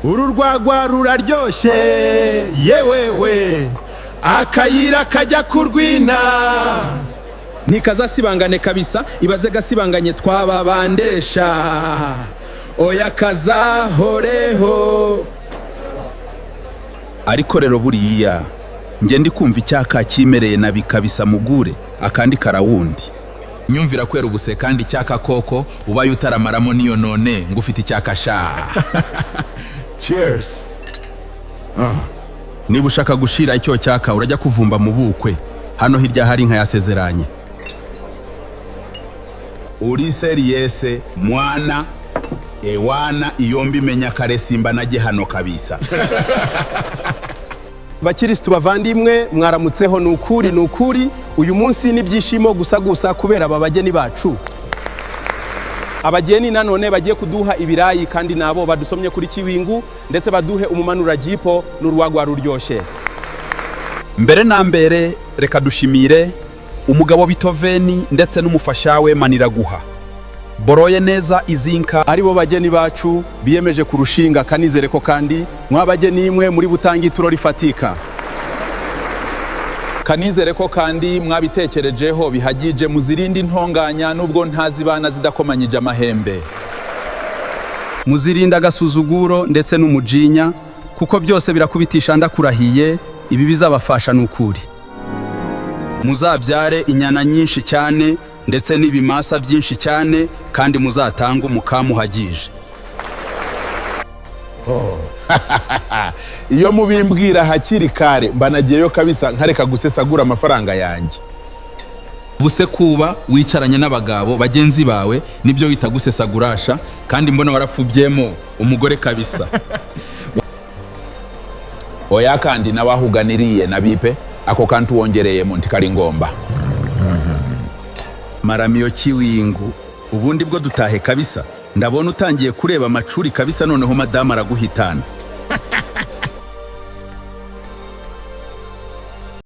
Uru rwagwa ruraryoshye yewewe, akayira kajya kurwina ntikazasibangane kabisa. Ibaze gasibanganye twaba bandesha. Oya, kazahoreho. Ariko rero buriya njye ndi kumva icyaka kimereye nabi kabisa. Mugure akandi karawundi. Nyumvira kwera ubuse kandi icyaka koko ubaye utaramaramo niyo none ngo ufite icyaka sha. Cheers. Niba ushaka gushira icyo cyaka, urajya kuvumba mu bukwe. Hano hirya hari inka yasezeranye. Uri sérieux mwana? Ewana, iyo mbimenya kare simba najye hano kabisa. Bakirisitu bavandimwe, mwaramutseho. Ni ukuri, ni ukuri, uyu munsi n'ibyishimo gusa gusa kubera aba bageni bacu. Abageni nanone bagiye kuduha ibirayi kandi nabo badusomye kuri kiwingu, ndetse baduhe umumanurajipo n'urwagwa ruryoshye. Mbere na mbere reka dushimire umugabo Bitoveni ndetse n'umufasha we Maniraguha boroye neza izi nka, aribo bageni bacu biyemeje kurushinga. Kanizere ko kandi mwabageni imwe muri butange ituro rifatika. Kanizere ko kandi mwabitekerejeho bihagije, muzirinde intonganya nubwo ntazibana zidakomanyije amahembe. Muzirinda agasuzuguro ndetse n'umujinya, kuko byose birakubitisha. Ndakurahiye, ibi bizabafasha ni ukuri. Muzabyare inyana nyinshi cyane ndetse n'ibimasa byinshi cyane, kandi muzatange umukamo uhagije. Iyo mubimbwira hakiri kare mba nagiyeyo kabisa, nkareka gusesagura amafaranga yanjye. Buse kuba wicaranye n'abagabo bagenzi bawe nibyo wita gusesagurasha? Kandi mbona warapfubyemo umugore kabisa. Oya, kandi nawahuganiriye nabipe ako kantu wongereyemo ntikari ngomba. Maramiyo kiwingu, ubundi bwo dutahe kabisa. Ndabona utangiye kureba amacuri kabisa, noneho madamu araguhitana.